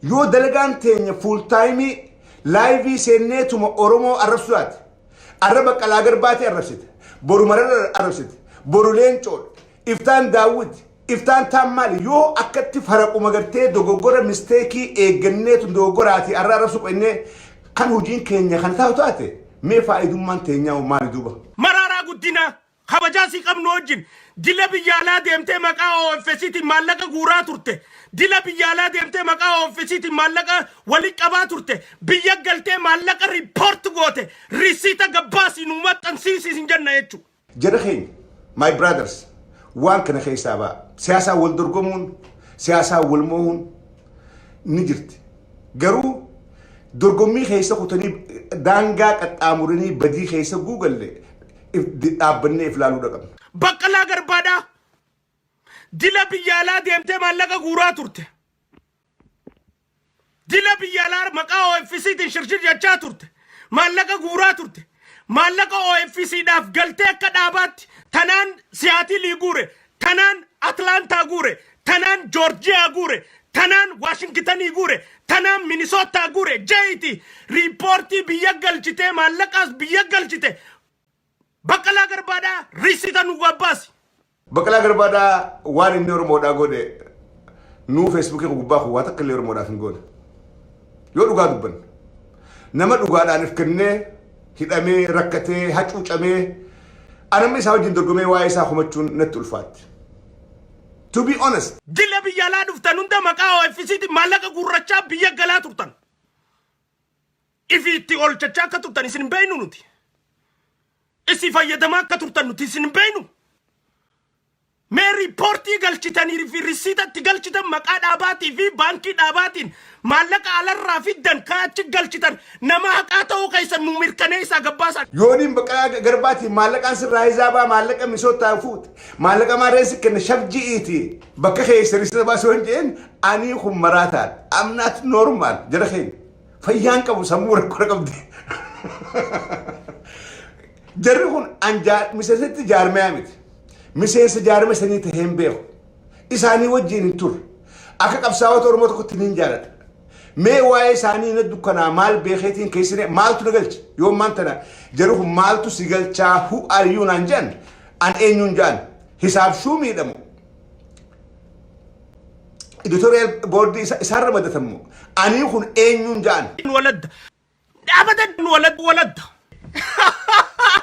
Yoo dalagaan teenya full time live seenneetuma Oromoo arrabsuu taate, arra Baqqalaa Garbaatii arrabsite, boru Marara arrabsite, boru Leencoodha, iftaan Daawwiti, iftaan taan maali, yoo akkatti faraquma gartee dogoggora mistake eegganneetu dogoggoraatii arra arrabsuu qennee kan hojiin keenya kan taatu taate, mee faayidummaan teenyaa maali duuba? Maraaraa Guddinaa, kabajaa sii qabnu wajjin, dila biyya alaa deemtee maqaa OFCtiin maallaqa guuraa turte. Dila biyya alaa deemtee maqaa OFCtiin maallaqa walitti qabaa turte. Biyya galtee maallaqa report goote. Risiita gabbaasii nu maxxansiisii hin jenna jechuudha. Jara keenya, my brothers, waan kana keessaa ba'a. Siyaasaan wal dorgomuun, siyaasaan wal moo'uun ni jirti. Garuu dorgommii keessa kutanii daangaa qaxxaamuranii badii keessa guugalle dhaabbannee if ilaaluu qabna. Baqqalaa Garbaadhaa, dila biyya alaa deemtee maallaqa guuraa turte. Dila biyya alaa maqaa OFCtiin shirshir jechaa turte. Maallaqa guuraa turte. Maallaqa OFCdhaaf galtee akka dhaabaatti tanaan Siyaatilii guure, tanaan Atlaantaa guure, tanaan Joorjiyaa guure, tanaan Waashingitanii guure, tanaan Minisootaa guure. Jeeti report biyya galchitee maallaqaas biyya galchite. Baqqalaa Garbaadhaa, riisita nu gabbaasi. Baqqalaa Garbaadhaa, waan inni Oromoodhaa godhe nuu Feesbuukii gubbaa kun waa takka illee Oromoodhaaf hin goone. Yoo dhugaa dubbanne, nama dhugaadhaan if kennee hidhamee rakkatee hacuucamee anamni isaa wajjin dorgomee waa'ee isaa hubachuun natti ulfaatti. To be honest. Dila biyya alaa dhuftan hunda maqaa OFCtiin maallaqa guurrachaa biyya galaa turtan. Ifi itti oolchachaa akka turtan isin hin beeknu nuti. Isin fayyadamaa akka turtan nuti isin hin beeknu. Mee report galchitanii fi risiitatti galchitan, maqaa dhaabaatii fi baankii dhaabaatiin maallaqa alarraa fiddan kaachi galchitan, nama haqaa ta'uu keessan nu mirkaneessaa gabbaasaa. Yooniin Baqqalaa Garbaatiin maallaqaan sirraa hisaabaa, maallaqa misootaa fuute, maallaqa maarreen kenna shafji'iiti bakka keessa risita baasuu hin jeen, ani kun maraataan, I'm not normal. Jara keenya, fayyaan qabu, sammuu rakkoo qabdi. Jarri kun miseensatti jaarmayaa miti. Miseensa jaarma sanii tahee hin beeku. Isaanii wajjin hin turre. Akka qabsaa'ota Oromoo tokkotti ni jaaladha. Mee waa'ee isaanii na dukkanaa maal beekeetiin keessine maaltu na galche? Yoo maan tana jarri kun maaltu si galchaa, who are you naan jedhan, an eenyuun jedhan, hisaab shuu miidhamu. Editorial board isaan ramadatamu. Ani kun eenyuun jedhan. Waladda. Abadan walad waladda.